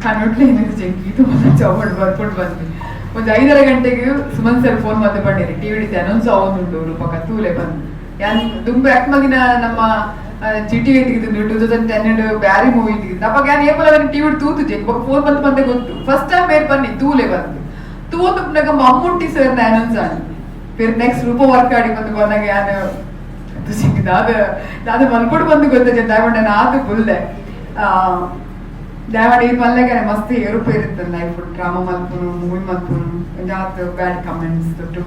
ಕಣ್ಣೊಟ್ಲೆ ಏನಿದೆ ಜಗ್ಗಿ ತುಂಬ ಚೌಡ್ ಬರ್ಕೊಂಡು ಬಂದ್ವಿ. ಒಂದು 5:30 ಗಂಟೆಗೆ ಸುಮನ್ ಸರ್ ಫೋನ್ ಮತ್ತೆ ಪಂಡೇರಿ, ಟಿವಿ ಡಿತೆ ಅನೌನ್ಸ್ ಆವೊಂದುಂಟು ರೂಪಕ, ತೂಲೆ ಬಂದು. ಯಾನ್ ದುಂಬು ಅಕ್ಮಗಿನ ನಮ್ಮ ಜಿ ಟಿ ತೆಗೆದು 2010 ಬ್ಯಾರಿ ಮೂವಿ ತೆಗೆದು. ಅವಾಗ ಯಾನ್ ಏಪಲ ಟಿವಿ ತೂತು ಜೆಕ್ ಫೋನ್ ಬಂದು ಬಂದೆ ಗೊತ್ತು. ಫಸ್ಟ್ ಟೈಮ್ ಮೇರ್ ಬನ್ನಿ ತೂಲೆ ಬಂದು ತೂತು ಮಮ್ಮುಟ್ಟಿ ಸರ್ ಅನೌನ್ಸ್ ಆಗಿ ಫಿರ್ ನೆಕ್ಸ್ಟ್ ರೂಪ ವರ್ಕಾಡಿ ಬಂದು ಬಂದಾಗ ಯಾನು ದಾದ ದಾದ ಮಲ್ಕೊಡು ಬಂದು ಗೊತ್ತ ದಾವಣ್ಣ ಆತು ಬುಲ್ಲೆ ದಾವಣ. ಈ ಪಲ್ಲೆಗೆ ಮಸ್ತ್ ಏರುಪೇರು ಇತ್ತು ಲೈಫ್. ಡ್ರಾಮಾ ಮಲ್ಪುನು, ಮೂವಿ ಮಲ್ಪುನು, ಒಂಜಾತ್ ಬ್ಯಾಡ್ ಕಮೆಂಟ್ಸ್ ತೊಟ್ಟು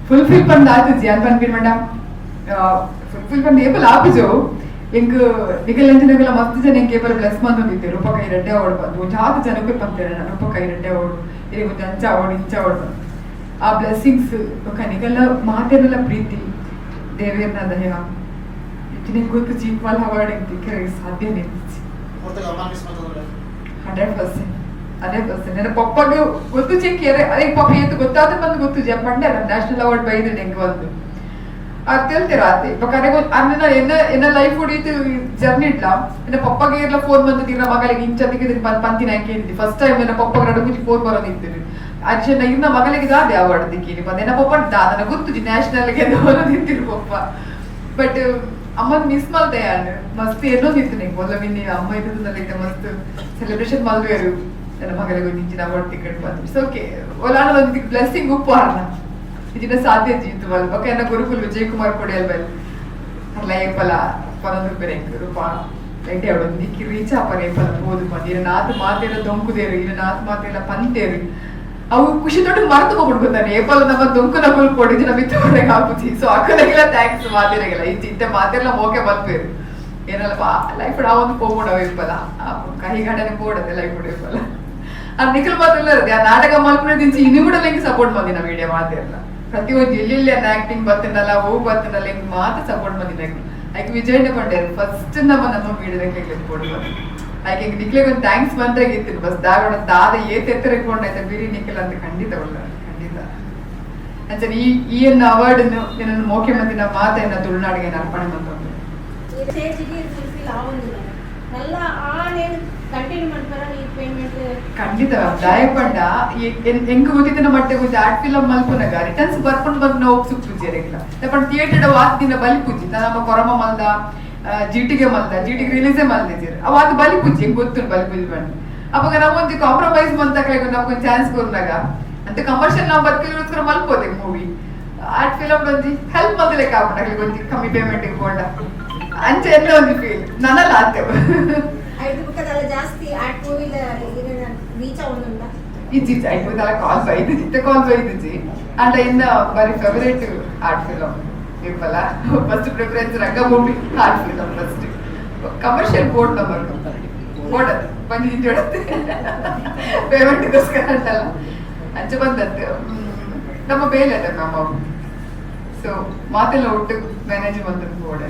ಫುಲ್ಫಿಲ್ ಪಂದ್ ಆತು. ಜಿಯಾನ್ ಪನ್ಪಿನ ಮೇಡಮ್, ಫುಲ್ಫಿಲ್ ಪಂದ್ ಏಪಲ್ ಆಪಿಜೋ. ಎಂಕ್ ನಿಗಲ್ ಮಸ್ತ್ ಜನ ಎಂಕ್ ಏಪಲ್ ಬ್ಲೆಸ್ ಮಂತೊಂದಿತ್ತೆ, ರೂಪಕ ಈ ರಡ್ಡೆ ಅವಡು ಬಂದು. ಒಂಜಾತ್ ಜನಕ್ಕೆ ಪಂತೇರೆ, ರೂಪಕ ಈ ರಡ್ಡೆ ಅವಡು, ಇರೆಗ್ ಒಂಜಿ ಅಂಚ ಅವಡು, ಇಂಚ ಅವಡು ಬಂದು. ಆ ಬ್ಲೆಸ್ಸಿಂಗ್ಸ್ ಬೊಕ ನಿಗಲ್ಲ ಮಾತೆರೆಲ್ಲ ಪ್ರೀತಿ, ದೇವೇರ್ನ ದಯ ಇತ್ತಿನ ಗೊತ್ತು. ಚೀಪ್ ಅವಾರ್ಡ್ ಎಂಕ್ ತಿಕ್ಕರೆ ಸಾಧ್ಯನೇ. 100%, 100%. ನನ್ನ ಪಪ್ಪಗೆ ಗೊತ್ತು ಚೆಕ್ಕಿಯರೆ. ಅದೇ ಪಾಪ ಏತು ಗೊತ್ತಾದ ಬಂದು ಗೊತ್ತು ಜ ಪಂಡೆ ನ್ಯಾಷನಲ್ ಅವಾರ್ಡ್ ಬೈದು ಎಂಕ್ ಬಂದು ಅದು ತೆಲ್ತೀರ ಆತೆ. ಬೊಕ ಅರೆಗ್ ಅನ್ನ ಎನ್ನ ಎನ್ನ ಲೈಫ್ ಹೊಡೀತು ಜರ್ನಿ ಇಡ್ಲ. ಎನ್ನ ಪಪ್ಪಗೆ ಇರ್ಲ ಫೋನ್ ಬಂದು ಇರ್ನ ಮಗಳಿಗೆ ಇಂಚ ತಿಕ್ಕಿದ್ ಪಂತಿನ ಕೇಳಿದ್ದಿ. ಫಸ್ಟ್ ಟೈಮ್ ಎನ್ನ ಪಪ್ಪಗೆ ನಡು ಮುಂಚೆ ಫೋನ್ ಬರೋದಿತ್ತು. ಅರ್ಜೆಂಟ್ ಇರ್ನ ಮಗಳಿಗೆ ದಾದೆ ಅವಾರ್ಡ್ ದಿಕ್ಕಿನಿ ಬಂದ. ಎನ್ನ ಪಪ್ಪ ದಾದನ ಗೊತ್ತು ನ್ಯಾಷನಲ್ ಗೆ ತಿಂತಿರು ಪಪ್ಪ. ಬಟ್ ಅಮ್ಮನ್ ಮಿಸ್ ಮಲ್ತೆ ಯಾನ್ ಮಸ್ತ್. ಎನ್ನೊಂದಿತ್ತು ನಿಂಗೆ ಮೊದಲ ಮಿನ್ನಿ ಅಮ್ಮ ಇದ್ದದಲ್ಲ, ಮಸ್ತ್ ಸೆಲೆಬ್ರೇಷನ್ ಮಲ್ವೇರು ನನ್ನ ಮಗಳಿಗೆ ಒಂದು ಇಂಚಿನ ಅವಾರ್ಡ್ ಟಿಕೆಟ್ ಬಂದು. It's okay. ಒಲಾನ ಒಂದು ಬ್ಲೆಸ್ಸಿಂಗ್ ಉಪ್ಪು ಅರ್ನ ಇದಿನ ಸಾಧ್ಯ ಜೀತು ಬಲ್. ಬೊಕ ಎನ್ನ ಗುರುಕುಲ್ ವಿಜಯ್ ಕುಮಾರ್ ಕೊಡಿಯಲ್ ಬಲ್ ಅರ್ಲ ಏಪಲ ಪನೊಂದು ಬೇರೆ ರೂಪ ಲೈಟ್ ಅವಳು ನಿಕ್ಕಿ ರೀಚ್ ಆಪರ ಏಪಲ ಪೋದು ಬಂದು. ಇರ ನಾತ್ ಮಾತೆಲ್ಲ ದೊಂಕುದೇರು, ಇರ ನಾತ್ ಮಾತೆಲ್ಲ ಪಂತೇರು. ಅವು ಖುಷಿ ದೊಡ್ಡ ಮರೆತು ಹೋಗ್ಬಿಡ್ತಾನೆ. ಏಪಲ ನಮ್ಮ ದೊಂಕುನ ಕುಲ್ ಕೊಡಿದ್ದು ನಮ್ಮ ಇತ್ತು ಹಾಕುಚಿ. ಸೊ ಅಕ್ಕನಿಗೆಲ್ಲ thanks. ಮಾತಿರಗೆಲ್ಲ ಈ ಚಿಂತೆ ಮಾತೆಲ್ಲ ಮೋಕೆ ಮಲ್ಪೇರು. ಏನಲ್ಲಪ್ಪ, ಲೈಫ್ ಆ ಒಂದು ಪೋಗುಣ ಇಪ್ಪಲ್ಲ, ಕಹಿ ಘಟನೆ ಪೋಡದೆ ಲೈಫ್ ಇಪ್ಪಲ್ಲ. ಆ ನಿಖಲ್ ಮಾತೆಲ್ಲ ಇರುತ್ತೆ. ಆ ನಾಟಕ ಮಲ್ಪುನ ದಿಂಚಿ ಇನ್ನು ಕೂಡ ಹಿಂಗೆ ಸಪೋರ್ಟ್ ಬಂದಿನ ವಿಡಿಯೋ ಮಾತಿರಲ್ಲ. ಪ್ರತಿಯೊಂದು ಎಲ್ಲೆಲ್ಲಿ ಆಕ್ಟಿಂಗ್ ಬತ್ತಿನಲ್ಲ, ಹೋಗಿ ಬತ್ತಿನಲ್ಲ, ಹಿಂಗ್ ಮಾತ್ರ ಸಪೋರ್ಟ್ ಬಂದಿನ. ಐಕ್ ವಿಜಯಣ್ಣ ಪಂಡೇರು ಫಸ್ಟ್ ನಮ್ಮ ನಮ್ಮ ವಿಡಿಯೋದ ಕೊಡು. ಐಕ್ ಹಿಂಗ್ ನಿಕ್ಲೆಗ್ ಒಂದು thanks ಬಂದ್ರೆ ಇತ್ತು ಬಸ್. ದಾಗೋಣ ದಾದ ಏತ್ ಎತ್ತರಕೊಂಡೈತೆ ಬಿರಿ ನಿಖಲ್ ಅಂತ. ಖಂಡಿತ ಒಳ್ಳೆ ಖಂಡಿತ ಅಂಚನೆ ಈ ಈ ಎನ್ನ ಅವಾರ್ಡ್ ನನ್ನ ಮುಖ್ಯಮಂತ್ರಿ ಮಾತೆಯನ್ನ ತುಳುನಾಡಿಗೆ ಅರ್ಪಣೆ ಮಂತೊಂದು. ಸ್ಟೇಜಿಗೆ ಫುಲ್ಫಿಲ್ ಆವೊಂದಿಲ್ಲ ನಲ್ಲ ಆ ನೇನು ಕಂಟಿನ್ಯೂ ಮಾಡ್ತಾರ ಈ ಪೇಮೆಂಟ್? ಖಂಡಿತ. ದಾಯಪಂಡ ಎಂಕ್ ಗೊತ್ತಿತ್ತಿನ ಮಟ್ಟೆ ಒಂಜಿ ಆರ್ಟ್ ಫಿಲಮ್ ಮಲ್ಪುನಗ ರಿಟರ್ನ್ಸ್ ಬರ್ಕೊಂಡು ಬಂದು ನಾವು ಸುಪ್ಪುಜಿ ಎರೆಗ್ಲ. ಪಂಡ ಥಿಯೇಟರ್ ವಾತ್ ದಿನ ಬಲಿ ಪೂಜಿ. ನಮ್ಮ ಕೊರಮ ಮಲ್ದ, ಜೀಟಿಗೆ ಮಲ್ದ, ಜೀಟಿಗೆ ರಿಲೀಸೇ ಮಲ್ದಿದ್ದೀರಿ. ಅವ ಅದು ಬಲಿ ಪೂಜಿ ಹೆಂಗ್ ಗೊತ್ತು ಬಲಿ ಪೂಜಿ ಬಂದು. ಅವಾಗ ನಾವು ಒಂದು ಕಾಂಪ್ರಮೈಸ್ ಮಂತಕ್ಲೆ ನಮ್ಗೊಂದು ಚಾನ್ಸ್ ಕೊರ್ನಾಗ ಅಂತ ಕಮರ್ಷಿಯಲ್ ನಾವು ಬದುಕಿರೋಸ್ಕರ ಮಲ್ಪೋದೆ movie. Art film ಒಂಜಿ ಹೆಲ್ಪ್ ಮಲ್ದಿಲೆಕ್ಕ ಆಪುಂಡು ಒಂಜಿ ಕಮ್ಮಿ ಪೇಮೆಂಟ್ ಪೋಂಡ. ಅಂಚೆ ಎಲ್ಲ ಒಂದು ಫೀಲ್ ನನಲ್ಲ ಆತೆ. ಐದು ಬುಕ್ಕದಲ್ಲ ಜಾಸ್ತಿ ಆರ್ಟ್ ಮೂವಿಲ ರೀಚ್ ಆವೊಂದುಂಡ? ಇಜ್ಜಿ, ಐದು ಕಾಲ್ ಬೈದು ಜಿತ್ತೆ ಕಾಲ್ ಬೈದಿಜಿ. ಅಂಡ್ ಇನ್ನ ಬರಿ favourite art film ಇಪ್ಪಲ್ಲ. First preference ರಂಗಭೂಮಿ, art film first. Commercial board number board ಬಂದು ಪೇಮೆಂಟ್ಗೋಸ್ಕರ ಅಂತಲ್ಲ, ಅಂಚೆ ಬಂದದ್ದು ನಮ್ಮ ಬೇಲೆ ಅದ ಮ್ಯಾಮ್ ಅವು. ಸೊ ಮಾತೆಲ್ಲ ಒಟ್ಟು ಮ್ಯಾನೇಜ್ ಮಂತ್ board.